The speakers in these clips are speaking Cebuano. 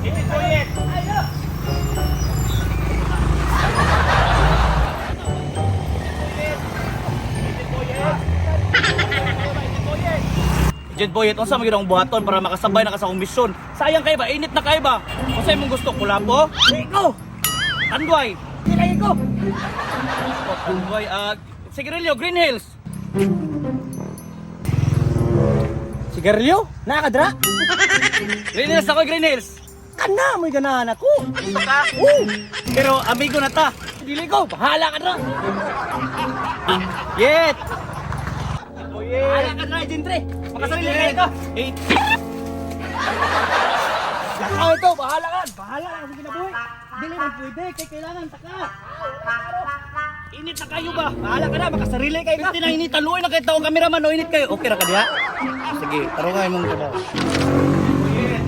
Agent Boyet! Ay, Agent Boyet, unsa man gyud ang buhaton para makasabay na ka sa akong misyon? Sayang kay ba? Init na kay ba? Unsa imong gusto? Kulapo? Ikaw! Tanduay? Di lagi ko! Oh, Tanduay, sigarilyo, Green Hills! Sigarilyo? Nakadra? Green Hills ako, Green Hills! Kana mo'y ganahan ako! Gusto ka? Oo! Pero amigo na ta. Dili ko! Bahala ka dra! Yet! Boyet! Bahala ka dra, Agent Tre! Makasarili kayo ka! Eight. Lakaw ito! Bahala ka! Bahala ka sa kinabuhi! Dili man pwede kay kailangan taka! Init na kayo ba? Bahala ka na! Makasarili kayo ka! Hindi na init, taluin na kayo taong kameraman o init kayo. Okay ra ka diha? Sige, taro nga imong trabaho. Boyet!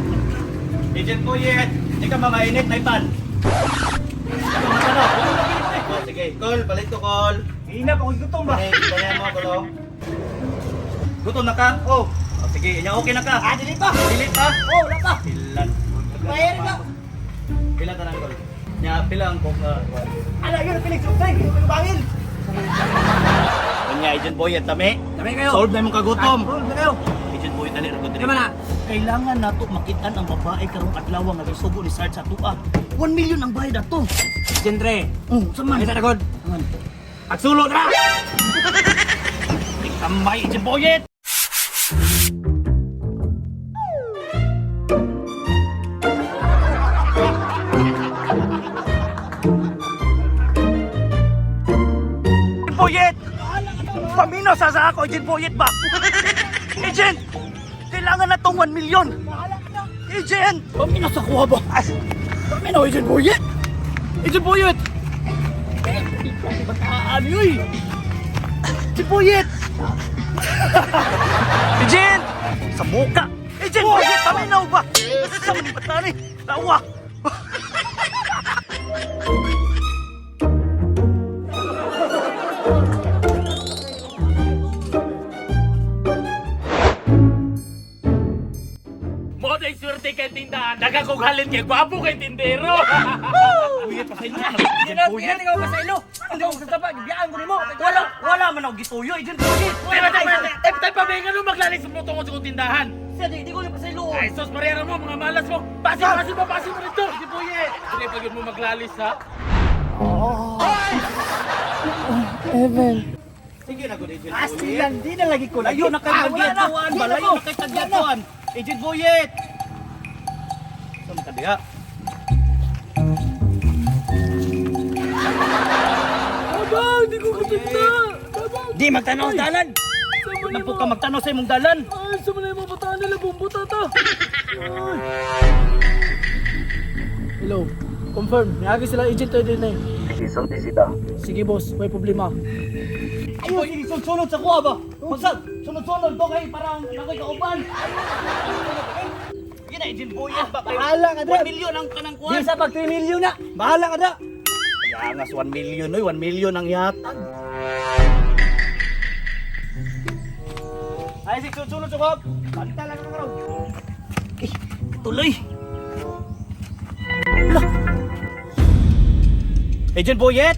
Agent Boyet! Di ka mamainit, may pan. Ano? Oh, sige, call, palit ko call. Hinap ako gutom ba? Ay, ganyan mo, kulo. Gutom na ka? Oh! Oh, sige, nya okay na ka. Ah, dili pa! Dili pa? Oh, wala pa! Pila. Bayar na! Pila tanan call. Nya pila ang kong Ala, yun ang pilig sukay! Yung bangil! Kanya Agent Boyet tami. Dami kayo! Solve na imong kagutom. Solve na kayo! Agent Boyet dali ra ko diri. Tama na. Kailangan nato makitan ang babae karong adlaw nga gisugo ni Sarge sa atua. 1 million ang bayad ato. Agent Tre! Oh, sa man. Ay, sa nagod! Man. Pagsulod ra! Tambay Agent Boyet. Boyet! Pamino sa sa ako, Agent Boyet ba? Agent! Kailangan na tong 1 million! Agent! Pamino sa kuha ba? Pamino, Agent Boyet! Agent Boyet! Bataan yun! Agent Boyet! Agent! Sa muka! Agent Boyet! Paminaw ba? Sa mga bataan eh! Lawa! Mo day swerte kay tindahan. Daga kog halin kay gwapo kay tindero. Boyet, pasaylo na. Agent Boyet! Hindi ka sa ilo! Hindi ko sa tapa! Gibiyaan ko nimo! Wala, wala man ako gituyo, Agent Boyet! Tay tay tay tay pa benga no maglalis mo tungod sa kong tindahan. Siya, di ko yung pasaylo! Ay sos Mariano mo mga malas mo. Pasin pasin mo pasin mo dito. Si Boyet. Sige pag yun mo maglalis ha. Sige na, good Agent Boyet. Asilan, di na lagi ko lagi. Layo na kay Ah, wala na. tagyatuan ba? Di na Layo ko. na kay tagyatuan. Agent Boyet! Saan ka diha? Aba, hindi ko kapita. Di magtanaw sa dalan. Nagpo ka magtanaw sa imong dalan. Ay, sa mga mga bataan nila bumbo tata. Hello. Confirm. Niagi sila agent 39. Sige boss, may problema. Ayun, sige, sunod sa kuha ba? Magsag, sunod-sunod to kay parang ako'y kauban. Sige na, Agent Boyet ba? Bahala ka 1 dyan. million ang kanang kuha. Di sa pag 3 million na. Bahala ka na. Kaya nga, 1 million, oy, 1 million ang yatag. Ay, sige, sunod-sunod sa kuha. Banta lang ka karon. Eh, tuloy. Hala. Agent Boyet!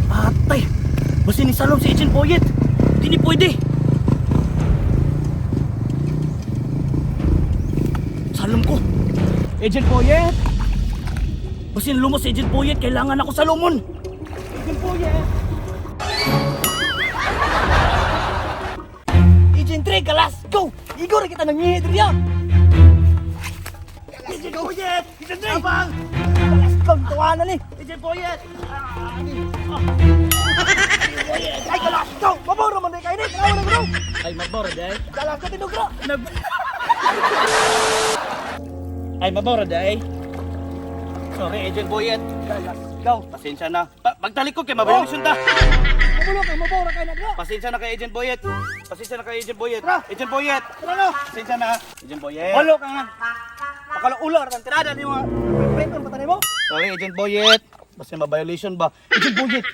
Atay! Basta ni Salom si Agent Boyet! Hindi ni pwede! Salom ko! Agent Boyet! Basta lumos si Agent Boyet, kailangan ako salomon! Agent Boyet! Agent 3, kalas go. Igor kita nang ngihi diri. Agent Boyet! Agent Abang! Kalas go, tuwanan ni. Agent Boyet! Ay, kalas go. Mabaw ra man di kay ni. Tanaw na bro. Ay, mabor, day. Kalas ko tinog ra. Ay, mabor, day. Sorry, Agent Boyet. Kalas go. Pasensya na. Pagtalikod kay mabayalisyon ta. Mabulo ka, mabaw ra kay na dra. Pasensya na kay Agent Boyet. Pasensya na kay Agent Boyet. Tara. Agent Boyet. Tara no. Pasensya na. Agent Boyet. Walo ka nga. Pakala ulo ra tirada ni mo. Prenton pa mo. Sorry, Agent Boyet. Basta ma-violation ba? Agent Boyet,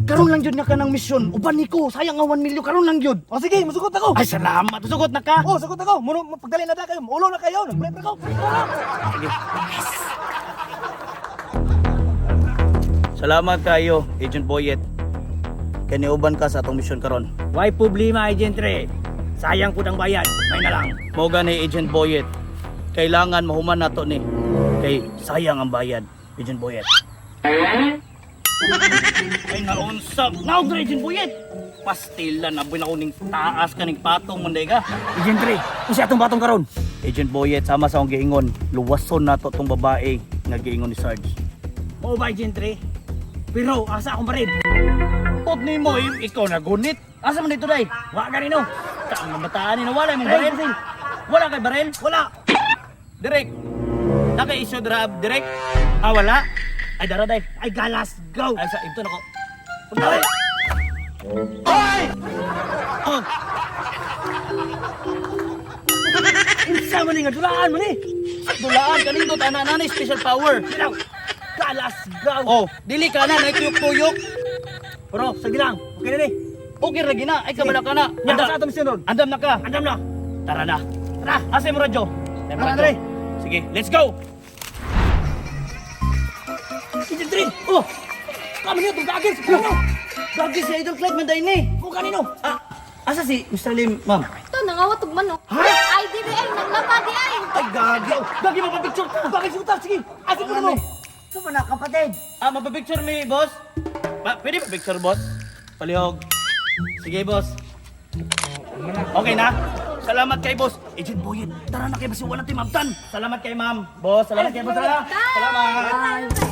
karon lang jud nga ka ng misyon. Uban niko, sayang nga 1 million karon lang jud. O sige, musugot ako. Ay, salamat. Sugot na ka. Oh, sugot ako. Muno pagdali na da kayo. Ulo na kayo. Nagprep ako. Sige. Salamat kayo, Agent Boyet. Kay niuban ka sa atong misyon karon. Why problema, Agent Ray? Sayang pud ang bayad. May na lang. Mao gani, Agent Boyet. Kailangan mahuman nato ni. Kay sayang ang bayad, Agent Boyet. Ay naunsa. Naog na, Agent Boyet. Pastilan na na ning taas kaning patong man ka. Agent Ray, unsa atong batong karon? Agent Boyet, sama sa akong giingon, luwason nato tong babae nga giingon ni Sarge. Mao ba, Agent Ray? Pero asa akong baril? Pot ni mo, ikaw na gunit. Asa man dito day? Wa ganino. Taang nga bataan ni wala imong baril. Wala kay baril? Wala. Direk. Naka-issue dra direk. Ah, wala. Ay dara day. Ay galas, go. Ay sa ito nako. Punta. Ay! Oh, Unsa man ni nga dulaan man ni? dulaan kanindot ana na special power. Bilaw. Galas, go. Oh, dili ka na naituyok-tuyok. Pero sige lang. Okay na ni. Okay ra gina. Ay kabala ka na. Nya Andam, sa atong misyon ron. andam na ka. Andam na. Tara na. Tara. Asa mo radyo? Tara, Andre. Sige, let's go. Agent Ray. Oh. Kami niyo itong gagis. Ano? Gagi si Idol Clyde man ni. Kung kanino? Ah, asa si Mr. Lim, ma'am? Ito, nangawat og manok. Ay, di di ay, naglaba di ay. Ay, gagi. Oh, gagi mapapicture ka. Bakit suta? Sige. Asa ko mo? Ito pa na kapatid. Ah, mapapicture mi, boss? Pa, pwede pa picture, boss? Palihog. Sige, boss. Okay na? Salamat kay boss. Agent Boyet, tara na kay basi wala natin mabtan. Salamat kay ma'am. Boss, salamat kay boss. Salamat. Salamat.